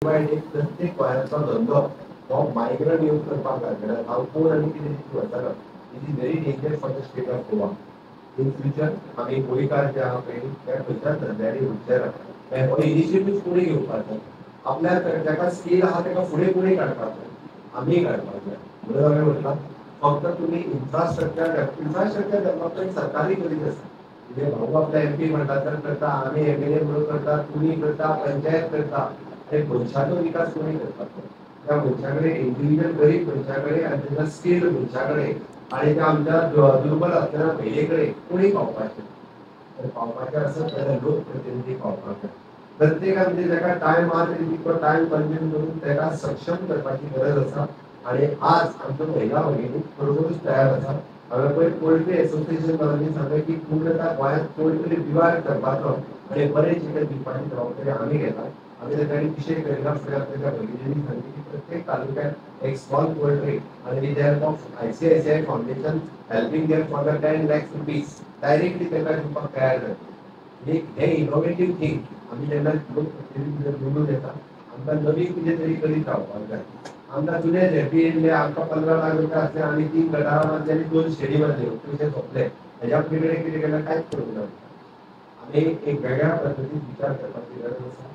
By day प्रत्येक गोंयांतलो धंदो हो मायग्रंट येवन करपाक लागलेलो. हांव कोण आनी कितें तितून वचना. It is very danger for the state of Goa in future. आमी गोंयकार जे आहा पळय, त्या खंयच्याच धंद्यांनी वचचे ना. हो इनिशिएटीव कोणी घेवपाचो? आपल्या जाका स्कील आहा ताका फुडें कोणी काडपाचो? आमी काडपाक जाय. म्हणून हांवें म्हटलां, फक्त तुमी इन्फ्रास्ट्रक्चर, इन्फ्रास्ट्रक्चर डेव्हलपमेंट सरकारी करीत आसा. म्हणजे भाऊ आपल्या एमपी म्हणटा तर करता, आमी एमएलए म्हणून करता, तुमी करता, पंचायत करता. आनी मनशाचो विकास कोणी करपाचो? त्या मनशा कडेन, इंडिव्हिज्युअल गरीब मनशा कडेन आनी ताच्या स्किल्ड मनशा कडेन आनी त्या आमच्या दुर्बल असलेल्या महिले कडेन कोणी पावपाचें? तर पावपाचें आसत जाल्यार लोकप्रतिनिधी पावपाक जाय. प्रत्येकान म्हणजे ताका टायम आहा तरी तितको टायम कंज्यूम करून ताका सक्षम करपाची गरज आसा. आनी आज आमच्यो महिला भगिनी खरोखरूच तयार आसा. हांवें पयर पोल्ट्री एसोसिएशन वाल्यांनी सांगलें की पूर्णतः गोंयांत पोल्ट्री विवार करपाचो आनी बरें चिकन दिवपाची जबाबदारी आमी घेता. आमी तांणी विशय करिना फुडें आपल्या भगिनींनी सांगलें की प्रत्येक तालुक्यात एक स्मॉल पोल्ट्री आनी with help of ICICI Foundation helping them for the ₹10 lakhs directly तांकां दिवपाक तयार जाले. एक हे इनोवेटीव थींग. आमी जेन्ना लोकप्रतिनिधी जर निवडून येता, आमकां नवीन कितें तरी करीत रावपाक जाय. आमकां जुने झेडपी येयल्ले, आमकां 15 लाख रुपया आसले, आमी तीन गटारां बांदली आनी दोन शेडी बांदल्यो, पयशे सोंपले. हेज्या पलीकडे कितें केलें? कांयच करूंक ना. आमी एक वेगळ्या पद्दतीन विचार करपाची गरज आसा.